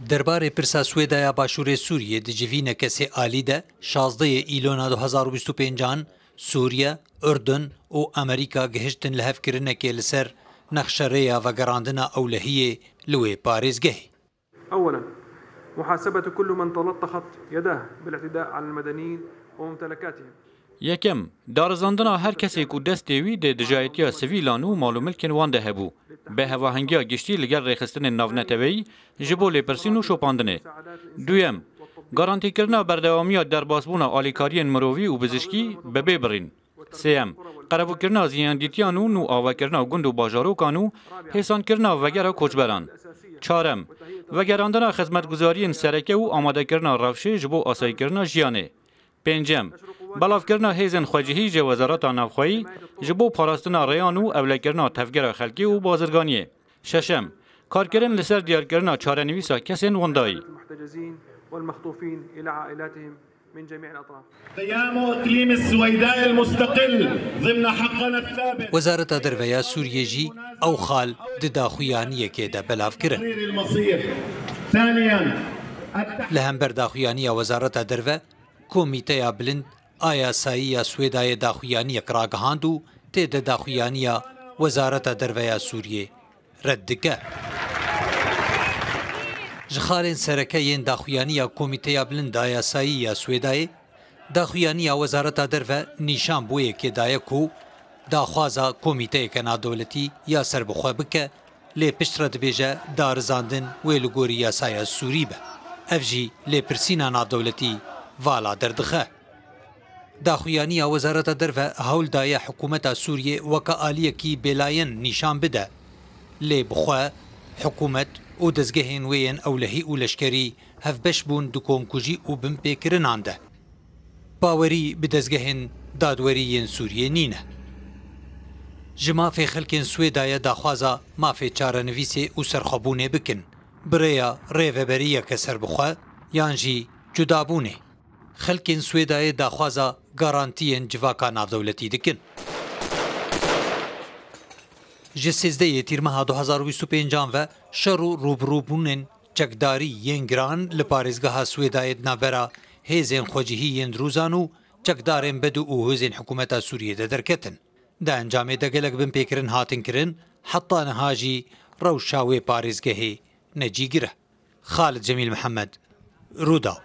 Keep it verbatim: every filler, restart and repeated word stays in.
Derbarê pirsa Swêda ya Başûrê Sûriyê di civîneke sê alî de, şazdehê Îlona du hezar û bîst û pêncan, Sûriye, Urdun û Amerîka gihiştin lihevkirinekê li ser nexşerêya vegerandina ewlehiyê li wê parêzgehê. أولا، محاسبة كل من تلطخت يداه بالاعتداء على المدنيين وممتلكاتهم. Yekem, darizandina her kesê ku destê wî di dijayetiya sivîlan û mal û milkên wan de hebû, bi hevahengiya giştî li gel rêxistinên navneteweyî ji bo lêpirsîn û şopandinê. Duyem, garantîkirina berdewamiya derbasbûna alîkariyên mirovî û bizişkî bi bê birîn. Sêyem, qerebûkirina ziyandîtiyan û nû avakirina gund û bajarokan û hêsankirina vegera koçberan. Çarem, vegerandina xizmetguzariyên sereke û amadekirina rewşê ji bo asayîkirina jiyanê. Pêncem, belavkirina hêzên xwecihî ji Wezareta Navxweyî ji bo parastina rêyan û ewlekirina tevgera xelkê û bazirganiyê. Şeşem, karkirin li ser diyarkirina çarenivîsa kesên windayî. المحتجزين والمخطوفين إلى عائلاتهم من جميع الأطراف. قيام إقليم السويداء المستقل ضمن حقنا الثابت. Wezareta Derve ya Sûriyê jî ew xal di daxuyaniyekê de belav kirin. تحرير المصير. ثانيا، التح- Li hember daxuyaniya Wezareta Derve, Komîteya Bilind a Yasayî ya Swêdayê daxuyaniyek ragihand û tê de daxuyaniya Wezareta Derve ya Sûriyê red dike. Ji xalên sereke yên daxuyaniya Komîteya Bilind a Yasayî ya Swêdayê, daxuyaniya Wezareta Derve nîşan bi wê yekê daye ku daxwaza komîteyeke navdewletî ya serbixwe bike, lê piştre dibêje darizandin wê li gorî yasaya Sûrî be. Ev jî lêpirsîna navdewletî vala derdixe. Daxuyaniya Wezareta Derve hewl daye hikûmeta Sûriyê weke aliyekî bêlayen nîşan bide. Lê bi xwe, hikûmet û dezgehên wê yên ewlehî û leşkerî hevbeş bûn di komkujî û binpêkirinan de. Bawerî bi dezgehên dadwerî yên Sûriyê nîne. Ji mafê xelkên Swêdayê daxwaza mafê çarenivîsê û serxwebûnê bikin, bi rêya rêveberiyeke serbixwe yan jî cudabûnê. Xelkên Swêdayê daxwaza garantiyên civaka navdewletî dikin. Ji sêzdehê Tîrmeha du hezar û bîst û pêncan ve şer û rûbirûbûnên çekdarî yên giran li parêzgeha Swêdayê di navbera hêzên xwecihî yên Drûzan û çekdarên Bedû û hêzên hikûmeta Sûriyê de derketin. Di encamê de gelek binpêkirin hatin kirin, heta niha jî rewşa wê parêzgehê ne cîgir e. Xalid Cemîl Mihemed, Rûdaw.